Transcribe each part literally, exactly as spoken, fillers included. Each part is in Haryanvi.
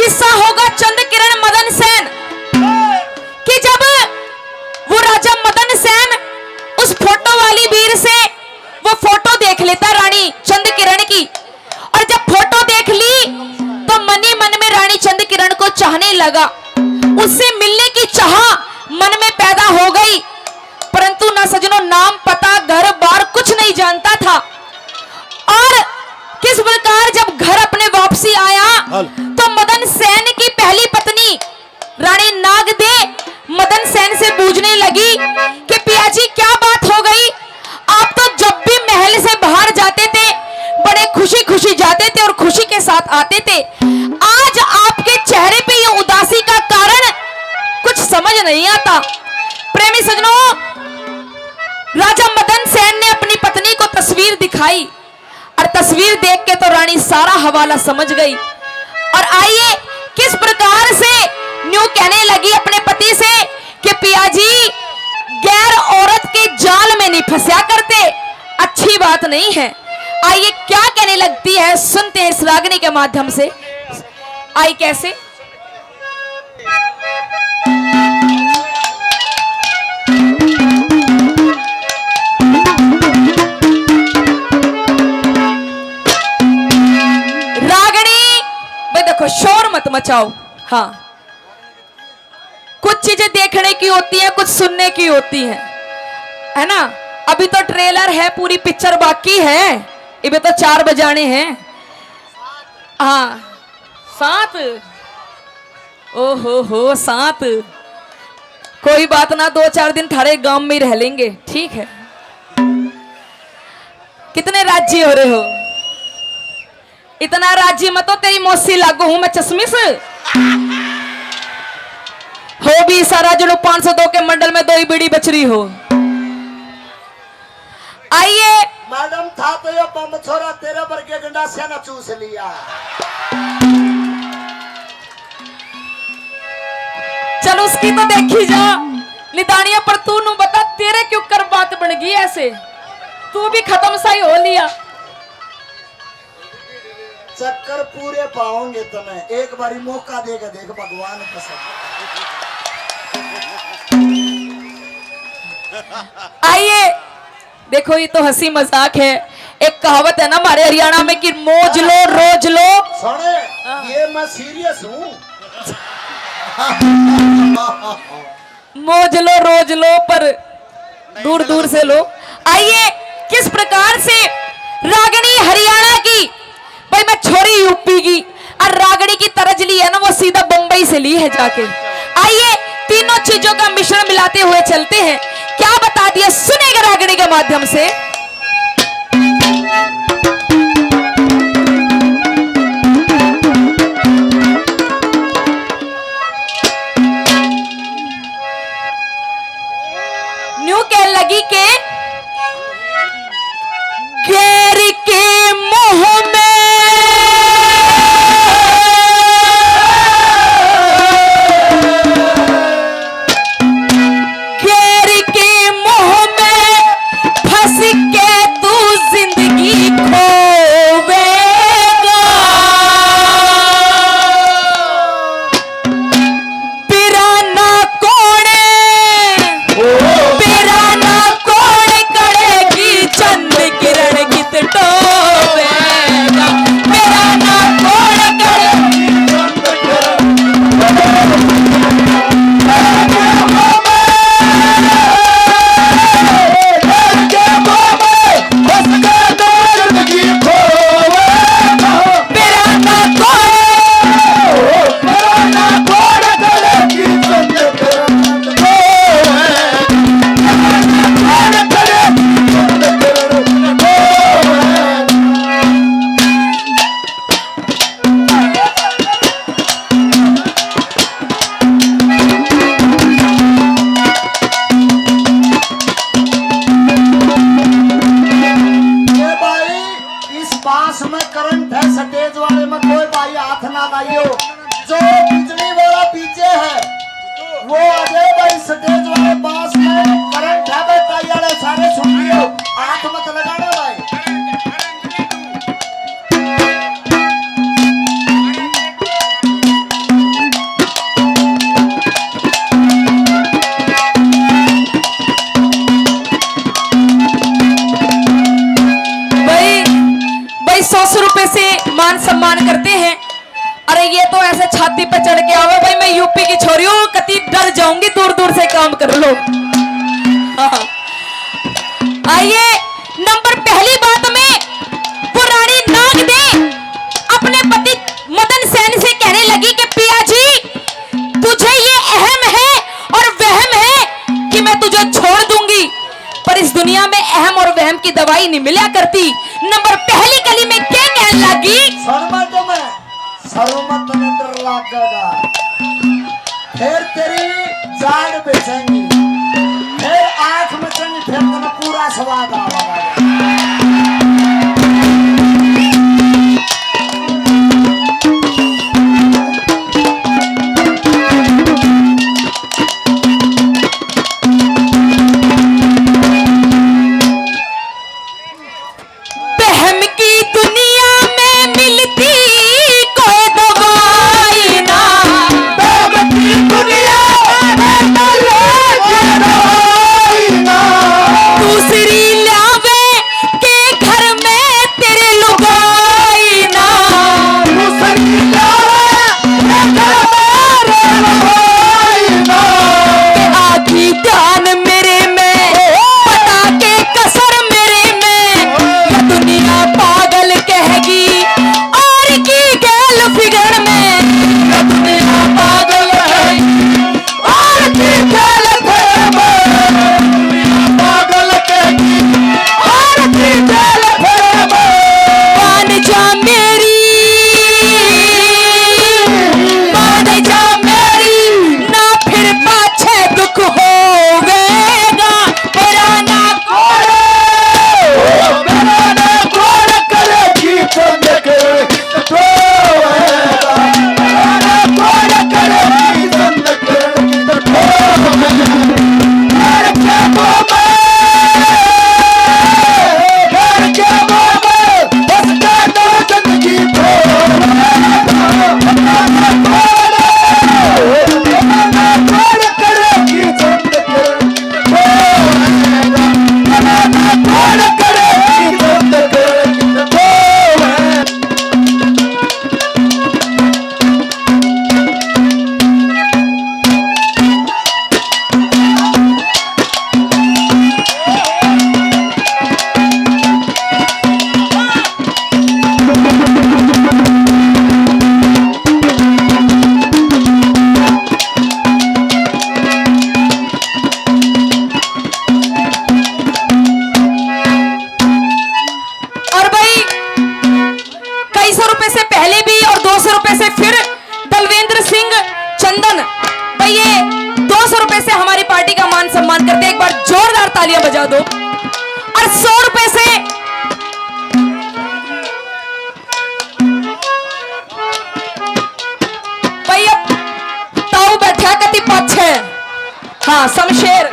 किस्सा होगा चंद किरण मदन सेन कि जब वो राजा मदन सेन उस फोटो वाली वीर से वो फोटो देख लेता रानी चंद किरण की, और जब फोटो देख ली तो मनी मन में रानी चंद किरण को चाहने लगा, उससे मिलने की चाह मन में पैदा हो गई। परंतु ना सजनों, नाम पता घर बार कुछ नहीं जानता था। और किस प्रकार जब घर अपने वापसी आया तो मदन सेन की पहली पत्नी रानी नागदे मदन सेन से बूझने लगी कि पिया जी, क्या बात हो गई? आप तो जब भी महल से बाहर जाते थे, बड़े खुशी खुशी जाते थे और खुशी के साथ आते थे। आज आपके चेहरे पे ये उदासी का कारण कुछ समझ नहीं आता। प्रेमी सजनों, राजा मदन सेन ने अपनी पत्नी को तस्वीर दिखाई और तस्वीर देख के तो रानी सारा हवाला समझ गई। और आइए, किस प्रकार से न्यू कहने लगी अपने पति से कि पिया जी, गैर औरत के जाल में नहीं फंसया करते, अच्छी बात नहीं है। आइए, क्या कहने लगती है, सुनते हैं इस रागनी के माध्यम से। आई कैसे? रागनी, भाई देखो, शोर मत मचाओ। हाँ, कुछ चीजें देखने की होती हैं, कुछ सुनने की होती हैं, है ना? अभी तो ट्रेलर है, पूरी पिक्चर बाकी है। इबे तो चार बजाने हैं। हाँ, सात। ओ हो हो, सात। कोई बात ना, दो चार दिन थारे गांव में ही रह लेंगे, ठीक है? कितने राजी हो रहे हो? इतना राजी मत हो, तेरी मौसी लागू हूं मैं चश्मिश। हो भी सारा जणो पाँच सौ दो के मंडल में दो ही बीड़ी बच रही हो। आइए। मैडम, था तो ये बम छोरा, तेरे वर्गे गंडासिया ने चूस लिया। चल, उसकी तो देखी जा निदानिया, पर तू नू बता, तेरे क्यों कर बात बन गई ऐसे? तू भी खत्म सा ही हो लिया। चक्कर पूरे पाओगे तने, एक बारी मौका देके देख भगवान कसम। आइए, देखो, ये तो हंसी मजाक है। एक कहावत है ना हमारे हरियाणा में कि मौज लो, रोज लो। सुने, हाँ। ये मैं सीरियस हूँ। मौज लो, रोज लो, पर दूर दूर से लो। आइए, किस प्रकार से रागनी हरियाणा की, भाई, मैं छोरी यूपी की, और रागनी की तरज ली है ना, वो सीधा बम्बई से ली है जाके। आइए, तीनों चीजों का मिश्रण मिलाते हुए चलते हैं। क्या बता दिया, सुनेगा रागनी के माध्यम से। न्यू कह लगी के गैर के मुंह में, गैर के मुंह में फंस के तू जिंदगी खोवेगा। पिराना कोण, पिराना कोण कड़ेगी चंद किरण कित टोवेगा। पिराना कोण कड़ेगी चंद किरण। ये भाई, इस बांस में करंट है, स्टेज वाले में कोई भाई हाथ ना लाइयो। जो बिजली वाला डीजे है, वो आ जाए भाई, स्टेज वाले बांस में करंट है भाई, ताई वाले सारे सुन लियो, हाथ मत लगाना भाई। ये तो ऐसे छाती पे चढ़ के आवे, भाई, मैं यूपी की छोरी हूँ, कती डर जाऊंगी, दूर दूर से काम कर लो। हाँ। आइए, नंबर पहली बात में वो रानी नाग दे अपने पति मदन सेन से कहने लगी कि पिया जी, तुझे ये अहम है और वहम है कि मैं तुझे छोड़ दूंगी, पर इस दुनिया में अहम और वहम की दवाई नहीं मिला करती। नंबर पहली कली में क्या कहने लगी? शर्मा तो मैं सरू मत, तने डर लागेगा। फिर तेरी जान बेचेंगी, फिर आंख में चंगी, फिर तने पूरा स्वाद आवेगा। बहम की दुनिया में मिलती कोई दवाई ना। बहम की दुनिया में मिलती कोई दवाई ना। दूसरी ल्यावे के घर में तेरे लुगाई ना। दूसरी ल्यावे के घर में तेरे लुगाई ना। के आखी ध्यान मेरे में, पता के कसर मेरे में, ये दुनिया पागल कहेगी और की गैल फिगड़ में। ये दुनिया पागल कहेगी और की गैल फिगड़ में। दुनिया पागल कहेगी और की गैल फिगड़ में। मान जा मेरी, मान जा मेरी, ना फिर पाछे दुख होवेगा। मेरा ना कोड़े, मेरा ना कोड़ करेगी चंद के होवेगा। मेरा ना कोड़ करेगी चंद के होवेगा। घर के बाबा, घर के बाबा, बस काटो जिंदगी भर। और भाई, कई सौ रुपए से पहले भी और दो सौ रुपए से फिर बलविंदर सिंह चंदन, भाई, ये दो सौ रुपए से हमारी पार्टी का मान सम्मान करते हैं। एक बार जोरदार तालियां बजा दो। और सौ रुपए से, भाई, अब ताऊ बैठा कति पाछे। हाँ, शमशेर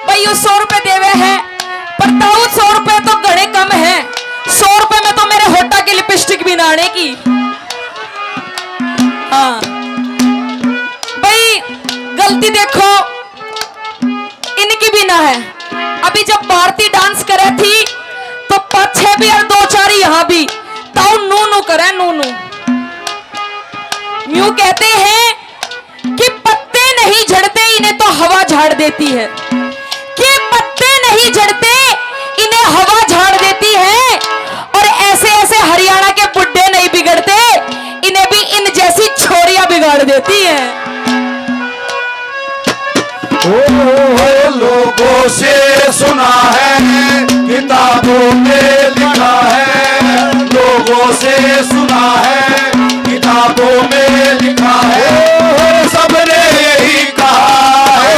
भाई, यो सौ रुपए देवे है, पर ताऊ, सौ रुपए तो घणे कम है। सौ रुपए में तो मेरे होठा की लिपस्टिक भी ना आने की। हाँ भाई, गलती देखो, इनकी भी ना है। अभी जब भारती डांस करे थी, तो पाछे भी और दो चार यहाँ भी, ताऊ नू नू करे, नू नू। यूं कहते हैं कि पत्ते नहीं झड़ते, इन्हें तो हवा झाड़ देती है। कि पत्ते नहीं झड़ते, इन्हें हवा झाड़ देती है। और ऐसे ऐसे हरियाणा के बुड्ढे नहीं बिगड़ते, इन्हें भी इन जैसी छोरियां बिगाड़ देती हैं। ओ, ओ, लोगों से सुना है, किताबों में लिखा है, लोगों से सुना है, किताबों में लिखा है, सबने यही कहा है,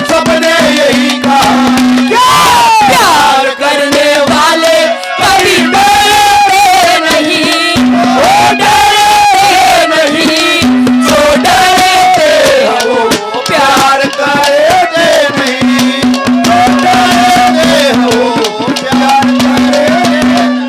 सबने यही कहा। क्या? प्यार करने वाले कभी डरते नहीं, वो डरते नहीं, जो डरते हैं वो प्यार करते नहीं, जो डरते हैं वो प्यार करते नहीं।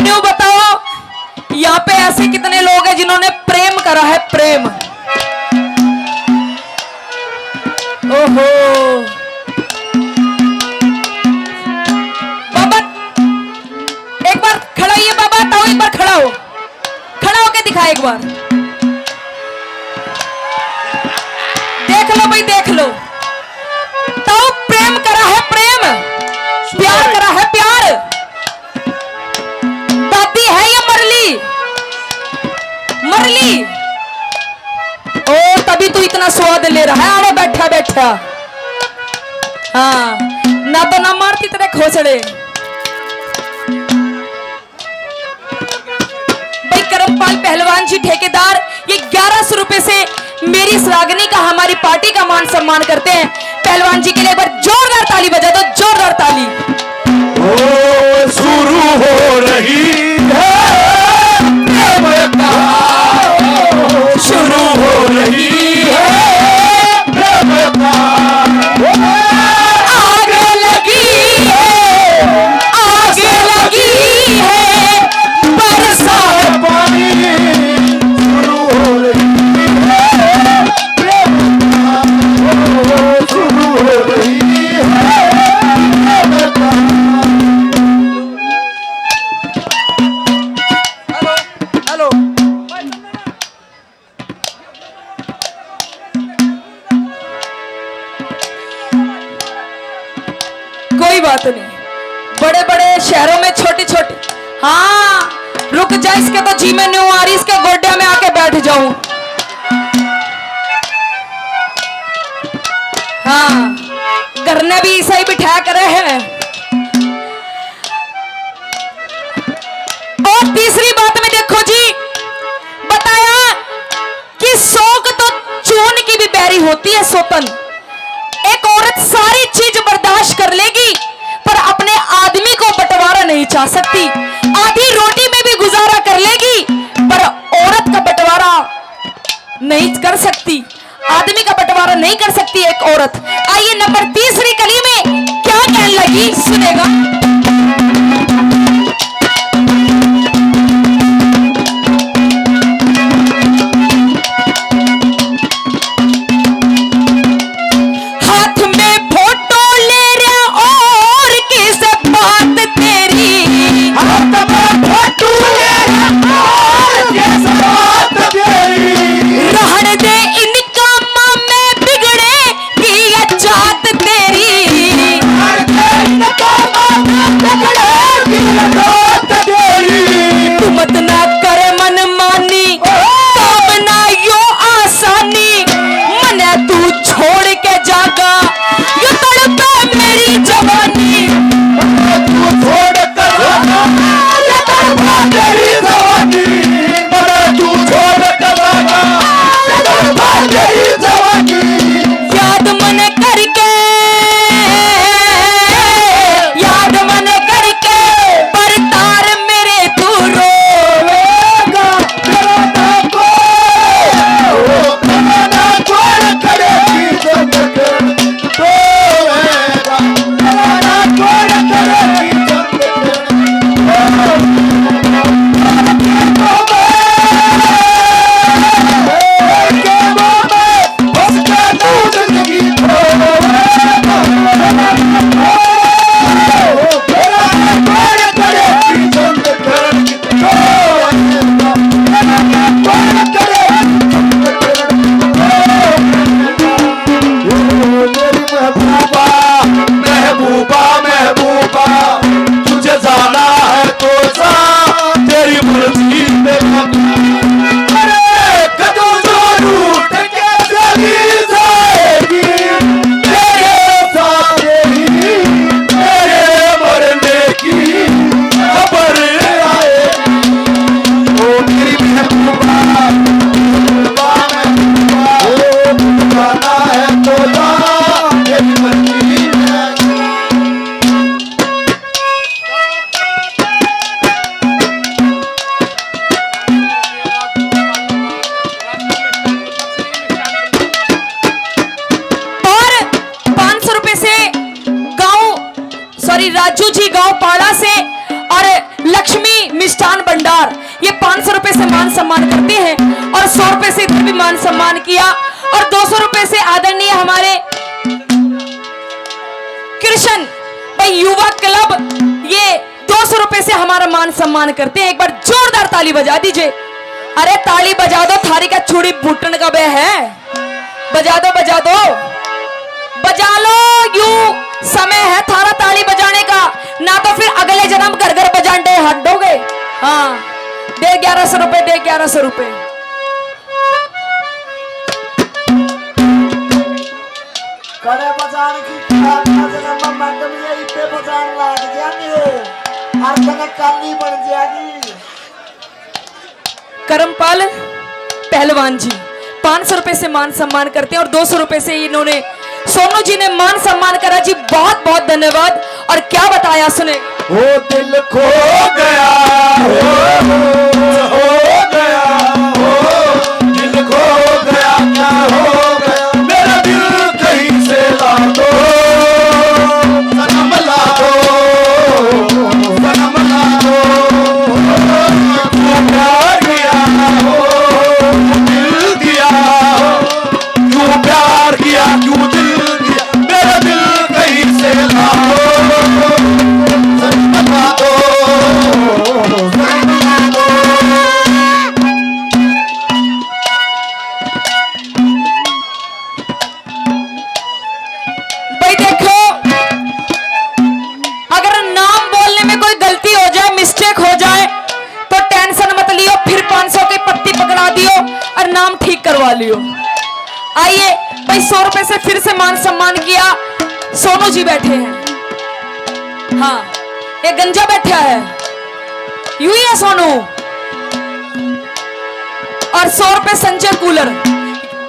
क्यों बताओ, यहाँ पे ऐसे कितने लोग हैं जिन्होंने प्रेम करा है, प्रेम। ओहो। बाबा, एक बार खड़ा होइए बाबा, ताऊ एक बार खड़ा हो, खड़ा होके दिखा एक बार। देख लो भाई, देख लो, ताऊ प्रेम करा है, प्रेम, प्यार करा है, प्यार। दादी है या मरली? मरली। ओ, तभी तू इतना स्वाद ले रहा है। अरे बैठा बैठा। हाँ, ना तो ना मारती तेरे खोसड़े। भाई करमपाल पहलवान जी ठेकेदार, ये ग्यारह सौ रुपए से मेरी इस रागनी का, हमारी पार्टी का मान सम्मान करते हैं। पहलवान जी के लिए एक बार जोरदार ताली बजा दो, जोरदार ताली। ओ, शुरू हो रही है प्रेम कथा, शुरू हो रही है प्रेम कथा। आग लगी है, आग लगी है, बरसात पानी शुरू हो रही है, प्रेम कथा शुरू हो रही है। Hello, hello. कोई बात नहीं, बड़े बड़े शहरों में छोटी छोटी। हाँ, रुक जा, इसके तो जी में न्यू आ रही, इसके गोड्या में आके बैठ जाऊं। हाँ, घर ने भी ऐसा ही बिठाया करे है। और तीसरी बात में देखो जी, बताया कि शौक तो चून की भी बैरी होती है, सोतन। एक औरत सारी चीज बर्दाश्त कर लेगी, पर अपने आदमी को बंटवारा नहीं चाह सकती। आधी रोटी में भी गुजारा कर लेगी, पर औरत का बंटवारा नहीं कर सकती। आदमी का बंटवारा नहीं कर सकती एक औरत। आइए, नंबर तीसरी कली में क्या कहने लगी, सुनेगा। हाथ में फोटो ले रहा और किस बात तेरी, हाथ में फोटो ले रहा और किस बात तेरी। रहन दे इनका मामे, बिगड़ेगी ये जात तेरी। रहन दे इनका मामे, बिगड़ेगी ये सम्मान करते हैं और सौ रुपए से इधर भी मान सम्मान किया और दो सौ रुपए से आदरणीय हमारे कृष्ण भाई युवा क्लब ये दो सौ रुपए से हमारा मान सम्मान करते हैं। एक बार जोरदार ताली बजा दीजिए। अरे ताली बजा दो, थारी का चूड़ी बूटन का बे है। बजा दो, बजा दो, बजा लो। यू समय है थारा ताली बजाने का, ना तो फिर अगले जन्म घर घर बजांडे हट दोगे। हाँ, दे ग्यारह सौ रुपए, दे ग्यारह सौ रुपए। कड़े बजान की किताब का जन्म मंडप ये इब्बे बजान लाग गया ने, हर तने काली बन जाएगी। करमपाल पहलवान जी पाँच सौ रुपए से मान सम्मान करते हैं और दो सौ रुपए से इन्होंने, सोनू जी ने मान सम्मान करा जी। बहुत बहुत धन्यवाद। और क्या बताया सुने। वो दिल खो गया, हो, हो गया, हो, दिल खो गया, क्या हो गया? मेरा दिल कहीं से ला दो, सनम ला दो, सनम ला दो। तू प्यार किया हो, दिल दिया हो, क्यों प्यार किया, क्यों दिल दिया, मेरा दिल कहीं से ला दो, सच बता दो, सच बता दो। भाई देखो, अगर नाम बोलने में कोई गलती हो जाए, मिस्टेक हो जाए, तो टेंशन मत लियो, फिर पाँच सौ की पत्ती पकड़ा दियो और नाम ठीक करवा लियो। आइए भाई, सौ रुपए से फिर से मान सम्मान किया। सोनू जी बैठे हैं, हाँ, एक गंजा बैठा है, यू ही है सोनू। और सौ रुपए संजय कूलर,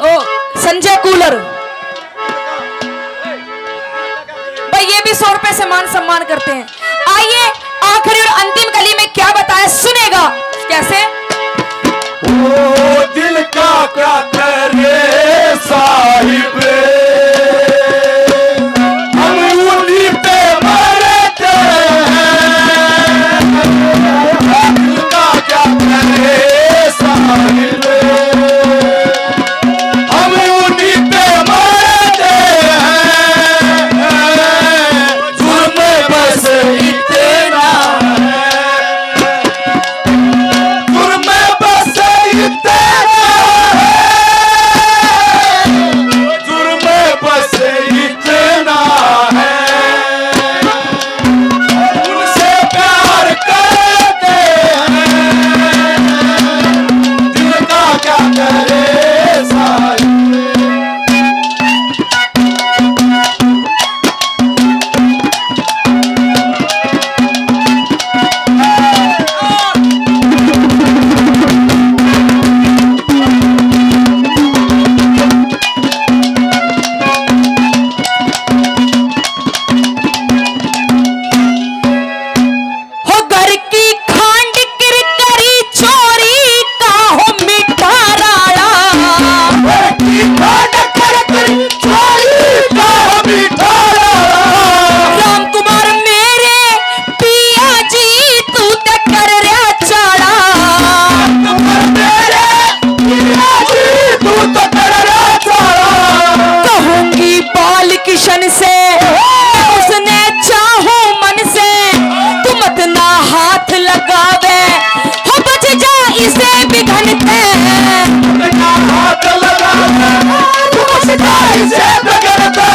ओ, संजय कूलर भाई, ये भी सौ रुपए से मान सम्मान करते हैं। आइए, आखिरी और अंतिम कली में क्या बताया, सुनेगा कैसे? वो दिल का क्या करे साहिब, हम उन्हीं पे मरते हैं। वो दिल का क्या करे साहिब, हम उन्हीं पे मरते हैं। जुर्म बस इतना है, जुर्म बस इतना है, जुर्म बस इतना है। उनसे प्यार करते हैं, दिल का क्या करे साहिब। हो घर की खांड किरकरी चोरी का हो मीठा राड़ा। घर की खांड किरकरी चोरी का हो मीठा राड़ा। राम कुमार मेरे पिया जी तू ते कर रहा चाड़ा। राम कुमार मेरे पिया जी तू ते कर रहा चाड़ा। कहूंगी बाल किशन से, मैं उसने चाहूं मन से, तू मत ना हाथ लगावे, हो बच जा इसे बिघन ते। मत ना हाथ लगावे, तू बच जा इसे बिघन ते,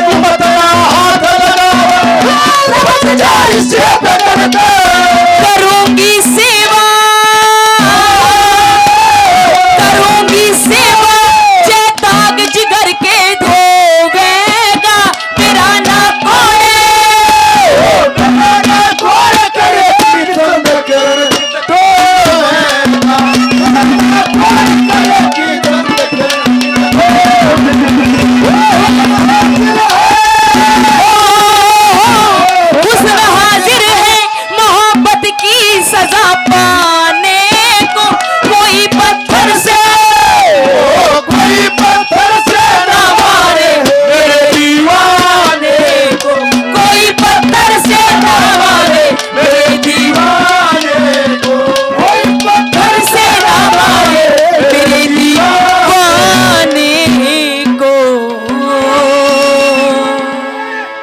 तू मत ना हाथ लगावे, तू बच जा इसे बिघन ते। करूंगी सेवा, करूंगी सेवा, जय दाग जिगर के धोवेगा, मेरा ना कोड़े। मेरा ना कोड़े करे चंद किरण तो है ना, मेरा ना कोड़े करे चंद किरण। हुस्न हाजिर है, मोहब्बत की सजा पा